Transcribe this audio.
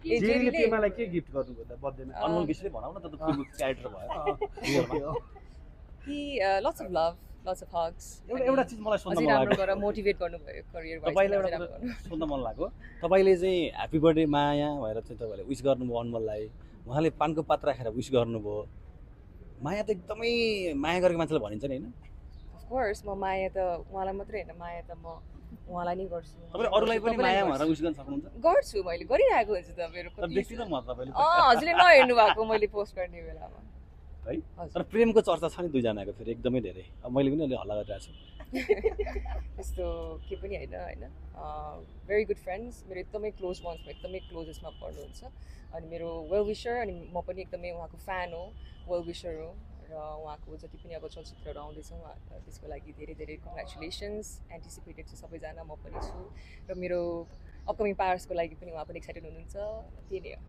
जेरीले पेमालाई के गिफ्ट गर्नुभयो त बर्थडेमा अनमोल विषयले भनौँ न त फिल्मको क्यारेक्टर भयो He lots of love, lots of hugs. एउटा चीज मलाई सोध्न मन राम्रो लाग्यो गरेर मोटिभेट गर्नुभयो करियर वाइज तपाईले एउटा कुरा सोध्न मन लाग्यो तपाईले चाहिँ ह्यापी बर्थडे माया भएर चाहिँ तपाईले विश गर्नुभयो अनमोललाई उहाँले पानको पात राखेर विश गर्नुभयो माया त एकदमै माया गरेको मान्छेले भनिन्छ नि हैन अफ कोर्स म माया त उहाँलाई मात्रै हैन माया त म उहाँलाई नै गर्छु तपाईले अरूलाई पनि माया भएर विश गर्न सक्नुहुन्छ गर्छु मैले गरिरहेको हुन्छ त मेरो तर देख्दिन म तपाईले हजुरले नहेर्नु भएको मैले पोस्ट गर्ने बेलामा है तर प्रेमको चर्चा छ नि दुईजनाको फेरि एकदमै धेरै अब मैले पनि अलि हल्ला गरिरहेको छु त्यस्तो के पनि होइन भेरी गुड फ्रेन्ड्स मेरो एकदमै क्लोज वन्समा एकदमै क्लोजेस्टमा पर्नुहुन्छ अनि मेरो वेल विशर अनि म पनि एकदमै उहाँको फ्यान हो वेल विशर हो र उहाँको जति पनि अब चलचित्रहरू आउँदैछ त्यसको लागि धेरै धेरै कङ्ग्रेचुलेसन्स एन्टिसिपेटेड छ सबैजना म पनि छु र मेरो अपकमिङ पार्ट्सको लागि पनि उहाँ पनि एक्साइटेड हुनुहुन्छ त्यही नै हो